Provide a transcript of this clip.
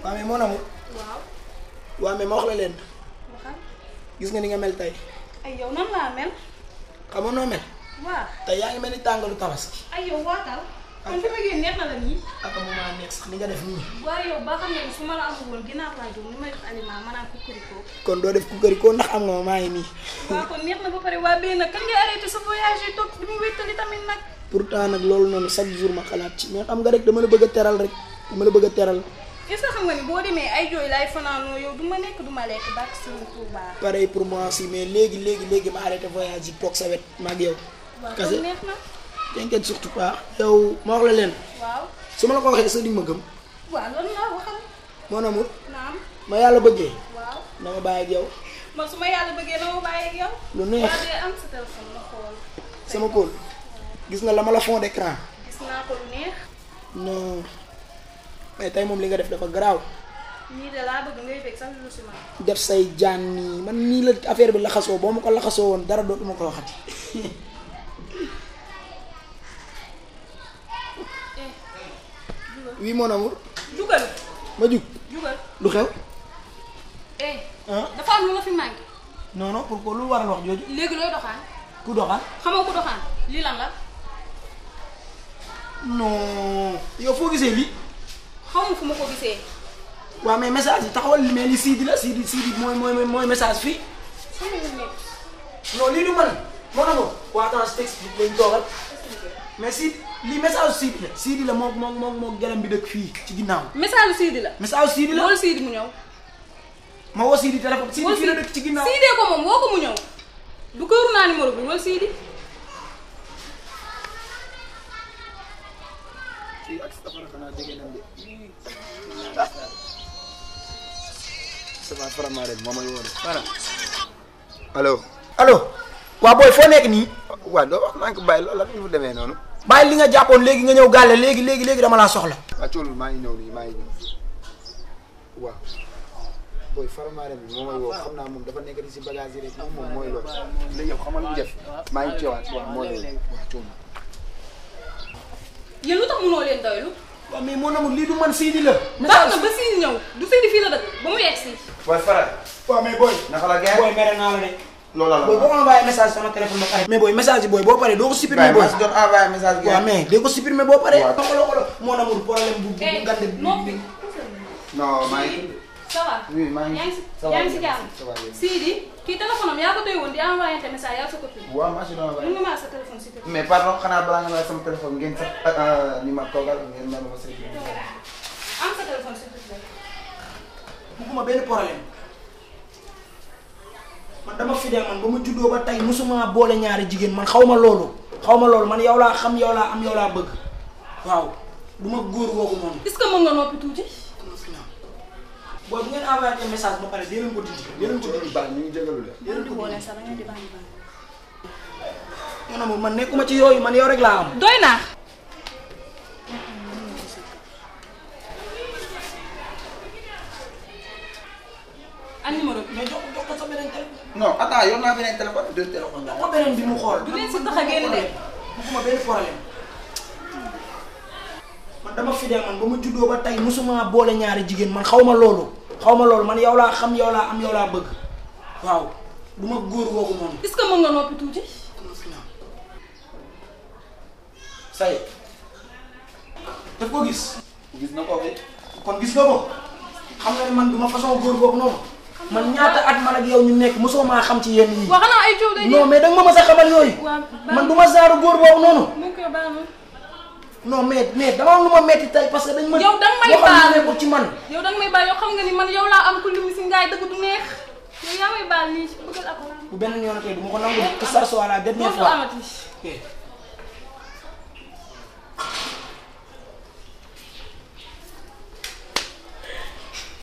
waaw mais mon amour. waaw. waaw mais ma wax la leen. waxal. gis nga ni nga mel tey. ay yow nan laa mel. xam nga noo mel. waaw. tey yaa ngi mel ni tàngalu tabaski. ay yow waatal. kon fi ma génn neex na la nii. ak mu maa neex sax li nga def nii. waaye yow ba xam ne su ma la amul woon ginnaaw laa jóg ni may def aliment ma naan kukurikoo. kon doo def kukarikoo ndax am nga ma maa ngi nii. waaw kon neex na ba pare waa bii nag kañ ngay arrêté sa voyage yi toog di mu wéttali tamit nag. pourtant nag loolu noonu chaque jour ma xalaat ci mais xam nga rek dama la bëgg a teral rek dama la bëgg a teral. est-ce que xam nga ni boo demee ay jooy laay fanaanoo yow du ma nekk du ma lekk bàq si Touba. pareil pour moi aussi mais léegi ma arrêté voyage yi toog sa wet ma ak yow. waaw kase kon neex na. t'inquiète surtout pas. yow ma wax la leen. waaw. su ma la ko waxee sa di ma gëm. waaw loolu nga waxal. mon amour. naam. ma yàlla bëggee. waaw. dama bàyyi ak yow. man su ma yàlla bëggee na ma bàyyi ak yow. lu neex waaw de am sa téléphone ma xool. sama kóol. gis nga la ma la fond d'écran. gis naa ko lu neex. non mais tey moom li nga def dafa garaaw. nii de laa bëgg ngay fekk sax lu si man. def say jaan nii man nii la affaire bi laxasoo boo ma ko laxasoo woon dara dootuma ko waxati. oui mon amour. jugal. ma jug. jugal. lu xew. dafa am lu la fi manqué. non non pourquoi lu waral wax jooju. léegi looy doxaan. ku doxal. xamoo ko doxaan lii lan la. non yow foo gisee lii. xamu fu ma ko gisee. waaw mais message yi taxawal mais li Sidi la Sidi mooy message fii. sama yu nekk. non lii du man mon amour. waa attends je t'explique lañ toogal. mais Sidi lii message Sidi la. Sidi la moom gelam bi dëkk fii ci ginnaaw. message Sidi la. message Sidi la loolu Sidi mu ñëw. ma woo Sidi téléphone. Sidi fii la dëkk ci ginnaaw. Sidi ko moom woo ko mu ñëw. du këru naa numéro bi wala Sidi. kii ak safara xanaa jege nañ de. ça va vraiment moo may woo de voilà. allo. allo. waa booy foo nekk nii. waaw doo wax naa ko bàyyi loolu la fi mu demee noonu. bàyyi li nga jàppoon léegi nga ñëw gàlle léegi dama laa soxla. waa coolul maa ngi ñëw nii maa ngi ñëw waaw. booy faramaare bi moo may woo xam naa moom dafa nekk di si bagage yi rek moom mooy loolu léegi yow xamal lu def maa ngi ceewaat waaw mooy loolu waaw coolul. yéen lu tax munoo leen doylu. waaw mais mon amour lii du man Sidi la. baax na ba Sidi ñëw du Sidi fii la dëkk ba mu yegg si. booy faral. waaw mais booy. naka la gerte booy mere naa la de. loolu la booy boo ko envoyé message sama téléphone ba pare. mais booy message yi booy boo paree doo ko supprimer booy. ma si doon envoyé message bi. waaw mais doo ko supprimer boo paree. waaw xolo mon amour problème bu ngande bi. noppi. non maa ngi. ça va. oui maa ngi. yaa ngi si jàmm. ça va Sidi kii téléphone am yaa ko doy woon di envoyé te message yaa sa copine. waaw maa si doon envoyé. mën nga maa sa téléphone si téléphone. mais pardon xanaa balaa nga may sama téléphone ngeen sax ni ma toogal ngeen mel ma sëñ bi. am sa téléphone si téléphone. bugguma benn problème man dama fidèle man ba ma juddoo ba tey musuma boole ñaari jigéen man xaw ma loolu man yow laa xam yow laa am yow laa bëgg waaw du ma góor googu noonu. est-ce que mën nga noppi tuuti. booy bu ngeen envoyé message ba pare dee leen ko dindi. dee leen ko dindi baax ñu ngi jégalu de. di boole sax da ngeen di bàyyi non man nekkuma ci yooyu man yow rek laa am. doy naa. an numéro bi. mais jox ko sa beneen téléphone. non attends yor naa beneen téléphone deux téléphones jox ko beneen bi mu xool. du leen si tax a génn de. bugguma benn problème man dama fidèle man ba ma juddoo ba tey musuma boole ñaari jigéen man xaw ma loolu man yow laa xam yow laa am yow laa bëgg waaw du ma góor googu noonu. est-ce que mën nga noppi tuuti. say daf ko gis. gis na ko fi. kon gis nga ko xam nga ne man du ma façon góor boobu noonu man ñaata at man ak yow ñu nekk mosoo maa xam ci yenn yi. waaw xanaa ay coow day non mais danga ma mës a xamal yooyu. man du ma saaru góor boobu noonu. mu ngi koy baal ma. non mais dama am lu ma metti tey parce que dañ ma. yow danga may baal nekkul ci man. yow danga may baal yow xam nga ni man yow laa am ku limu si ngaay dëgg du neex yow yaa may baal nii bëggal ak. bu benn yoon tey du ma ko nangu que ça soit la dernière dootul fois. amati.